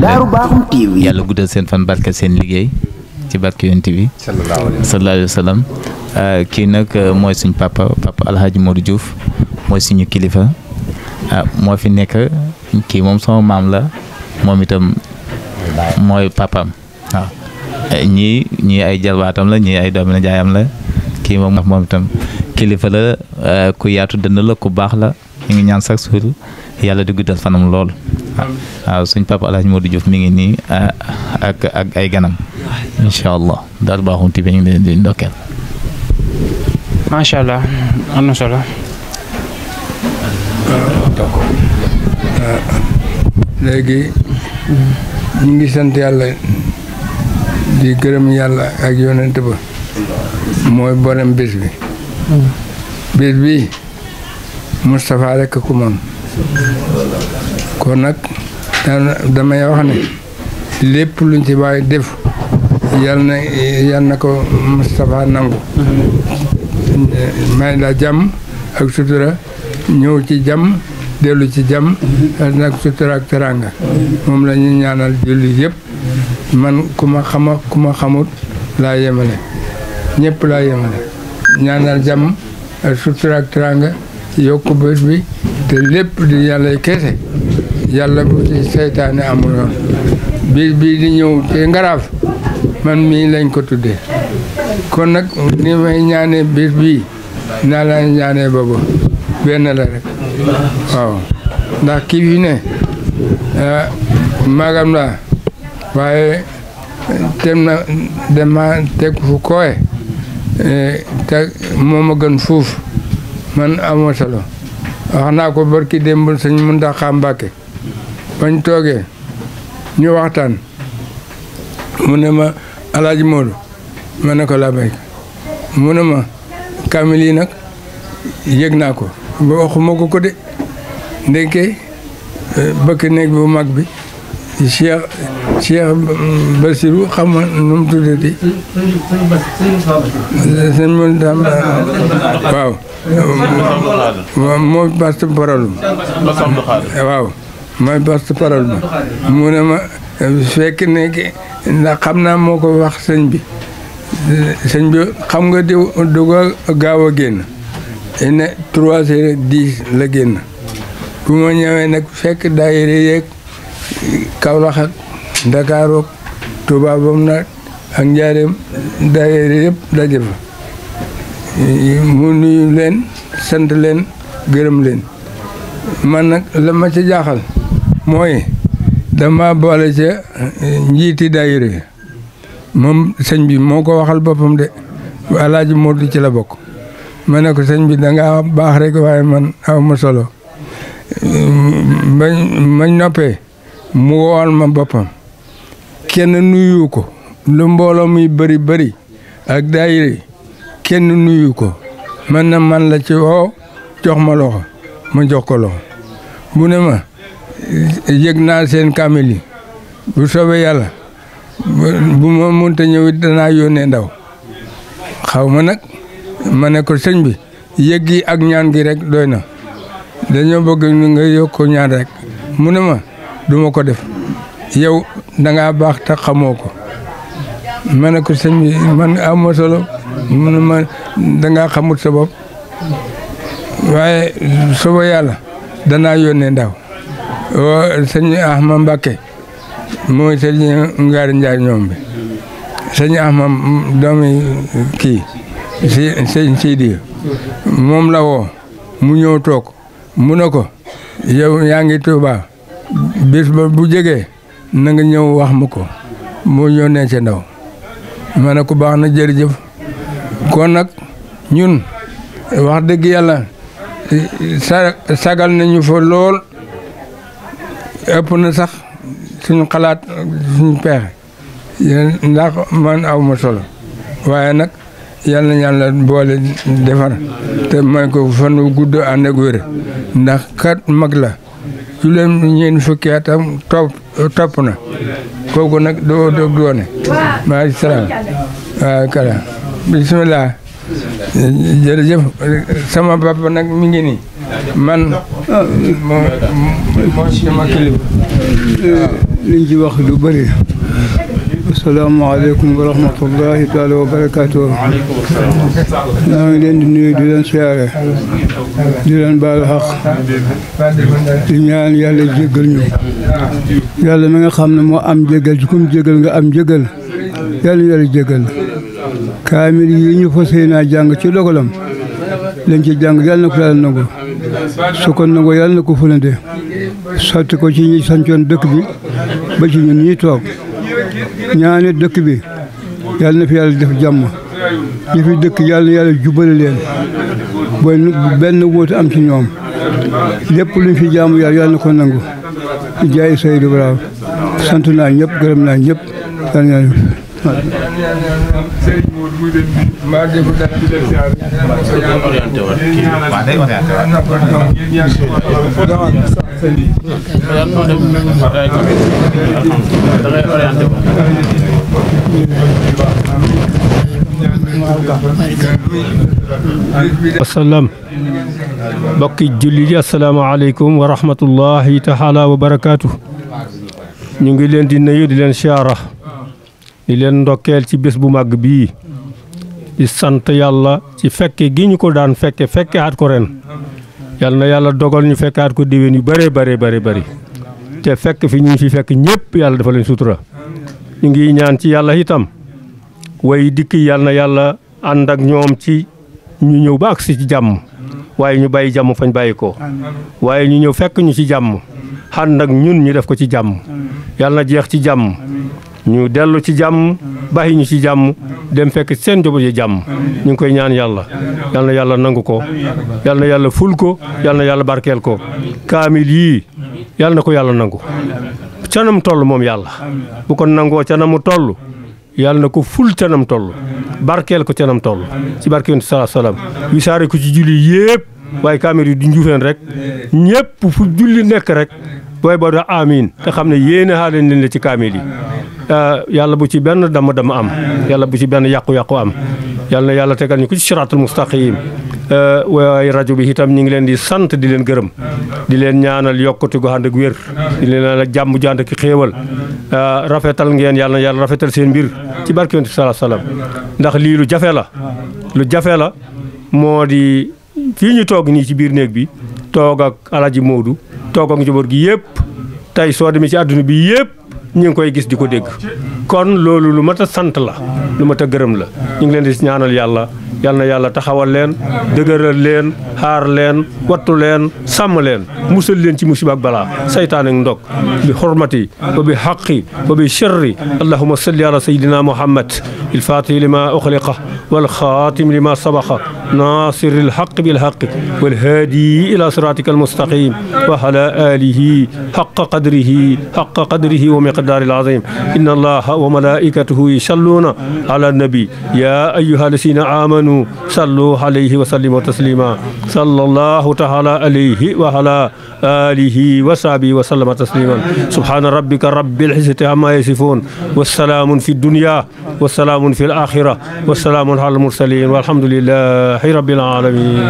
ñaan leen yàlla guddal seen fan barke seen liggéey ci barke yonent bi sallallahu alayhi wa sallam. kii nag mooy suñ papa Alhaji Modou Diouf mooy suñu kilifa moo fi nekk. kii moom sama maam la moom itam mooy papaam waaw ñii ay jalbaatam la ñii ay doomi na jaayam la kii moom itam kilifa la ku yaatu dënn la ku baax la ñu ngi ñaan sax suur yàlla di guddal fanam lool waaw suñ papa Alhaji Modou Diouf mi ngi nii ak ay ganam incha allah daal baaxum ti bi ñu ngi leen di ndokkeel. macha allah am na solo. léegi ñu ngi sant yàlla di gërëm yàlla ak yonent ba mooy borom bés bi bés bi Moustapha rekk ku moom kon nag damay wax ne lépp luñ ci bàyyi def yal na ko Moustapha nangu may la jàmm ak sutura ñëw ci jàmm dellu ci jàmm nag sutura ak teranga moom la ñu ñaanal julli yëpp man ku ma xamut laa yemale ñëpp laa yemale ñaanal jàmm ak sutura ak teranga yokku bés bi te lépp di yàlla kese yàlla bu ci seytaane amul yoon bis bii di ñëw te ngaraaf man mii lañ ko tuddee kon nag ni may ñaanee bis bii naa la ñaanee boobu benn la rek waaw ndax kii fi ne magam la waaye tem na dama teg fu kooye te moom a gën fuuf man amoo solo wax naa ko barki démb sëñ Muntaxa Mbàkke bañ toogee ñu waxtaan mu ne ma Alaaji Moodu ma ne ko la béy mu ne ma kamil yi nag yëg naa ko ba waxuma ko de ndeke bëkk néeg bu mag bi Cheikh Bassirou xam nga nu mu tuddati sëñ Muntaxa waaw mooy porte-parole waaw mooy porte-parole bi mu ne ma fekk ne ndax xam naa moo ko wax sëñ bi xam nga du gaaw a génn ne 3h10 la génn bu ma ñëwee nag fekk daayira yeeg Kaolack ak Ndakaaru ak Tuubaa bam na ak Njaaréem daayira yëpp daje fa mu nuyu leen sant leen gërëm leen man nag la ma ca jaaxal mooy dama boole ca njiiti daayira yi moom sëñ bi moo ko waxal boppam de Alaaji Moodu ci la bokk ma ne ko sëñ bi danga baax rek waaye man aw ma solo mañ noppee mu wool ma boppam kenn nuyu ko lu mbooloo muy bëri ak daayira kenn nuyu ko man la ci woo jox ma loxo ma jox ko loxo bu ne ma yëg naa seen kamil yi bu soobee yàlla bu ma mënta ñëw it danaa yónnee ndaw xaw ma nag ma ne ko sëñ bi yëg gi ak ñaan gi rek doy na dañoo bëgg nga yokk ko ñaan rek mu ne ma duma ko def yow dangaa baax te xamoo ko ma ne ko sëñ bi man amoo solo mu ne ma dangaa xamut sa bopp waaye soobee yàlla danaa yónnee ndaw sëñ Ahma Mbàkke mooy sëñ Ngaari Njaay ñoom bi sëñ Ahma doomi kii sëñ Sidi moom la woo mu ñëw toog mu ne ko yow yaa ngi Tuubaa bis ba bu jegee na nga ñëw wax ma ko moo yónnee ca ndaw ma ne ko baax na jërëjëf kon nag ñun wax dëgg yàlla sagal nañu fa lool ëpp na sax suñu xalaat suñu pexe ndax man aw ma solo waaye nag yal na yàlla boole defar te may ko fan wu gudd ànd ak wér ndax kat mag la su leen ñeen fukki atam topp na kooku nag doo doone maa salaam waaw kala bismillah jërëjëf sama papa nag mi ngi nii man mooy sama kilifa liñ ci wax lu bëri. asalaamaaleykum wa rahmatullahi taala wa barakaatu. maa ngi leen di nuyu di leen siyaare di leen baalu xaq di ñaan yàlla jéggal ñu yàlla mi nga xam ne moo am jéggal ci kum jéggal nga am jéggal yàlla yàlla jéggal kaamil yi ñu fas yéenaa jàng ci dogalam lañ ci jàng yàlla na ko yàlla nangu su ko nangu yàlla na ko fulande sotti ko ci ñi sancoon dëkk bi ba ci ñun ñii toog ñaane dëkk bi yàlla na fi yàlla def jàmm ñi fi dëkk yàlla na yàlla jubale leen booy benn wóote am ci ñoom lépp luñ fi jaamu yàlla na ko nangu jaay Seydou Ibrahima sant naa ñëpp gërëm naa ñëpp yàlla na wasalaam mbokki jullit yi asalaamaaleykum wa rahmatullahi taala wa barakaatu. ñu ngi leen di nuyu di leen siyaara di leen ndokkeel ci bés bu màgg bii di sant yàlla ci fekke gi ñu ko daan fekke at ko ren yal na yàlla dogal ñu fekke at ko déwén yu bëree bëri te fekk fi ñu fi fekk ñëpp yàlla dafa leen sutura. ñu ngi ñaan ci yàlla itam way dikk yal na yàlla ànd ak ñoom ci ñu ñëw ba agsi ci jàmm waaye ñu bàyyi jàmm fañ bàyyi ko waaye ñu ñëw fekk ñu ci jàmm ànd ak ñun ñu def ko ci jàmm yàlla na jeex ci jàmm ñu dellu ci jàmm bàyyi ñu ci jàmm dem fekk seen njaboot yi jàmm ñu ngi koy ñaan yàlla yal na yàlla nangu ko yal na yàlla ful ko yal na yàlla barkeel ko kaamil yii yal na ko yàlla nangu canam toll moom yàlla bu ko nangoo canamu toll yàlla na ko ful canam toll barkeel ko canam toll ci barke yonent sallallahu alayhi wasallam wisaare ko ci julli yëpp waaye kaamil yi du njuufeen rek ñëpp fu julli nekk rek booy boo da amiin te xam ne yéene xaale leen la ci kaamil yi yàlla bu ci benn dama am yàlla bu ci benn yàqu-yàqu am yàlla na yàlla tegal ñu ko ci siraatul mustaqim waaye rajo bi itam ñu ngi leen di sant di leen gërëm di leen ñaanal yokkute gu ànd ak wér di leen ñaanal jàmm ju ànd ak xéewal rafetal ngeen yàlla na yàlla rafetal seen mbir ci barke yonent sallallahu alayhi wasallam ndax lii lu jafe la moo di fii ñu toog nii ci biir néeg bi toog ak Alaaji Moodu toog ak njaboot gi yëpp tey soo demee ci àdduna bi yëpp ñu ngi koy gis di ko dégg kon loolu lu mat a sant la lu mat a gërëm la ñu ngi leen di ñaanal yàlla yal na yàlla taxawal leen dëgëral leen xaar leen wattu leen sàmm leen musal leen ci musiba ak balaa saytaan ak ndog bi xurmati wa bi xaqi wa bi sharri allahumma salli ala sayyidina muhammad il fatihi lima uxliqa wal xaatim lima sabaqa nasiri lxaq bilxaq wal haadi ila siratika almustaqim wa ala alihi xaqa qadrihi wa miqdaari alazim inna allaha wa malaikatahu yusalluna ala nabi ya ayyuha alladhina amanu صلوا عليه وسلموا تسليما صلى الله تعالى عليه وعلى آله وصحبه وسلم تسليما سبحان ربك رب العزة عما يصفون والسلام في الدنيا والسلام في الآخرة والسلام على المرسلين والحمد لله رب العالمين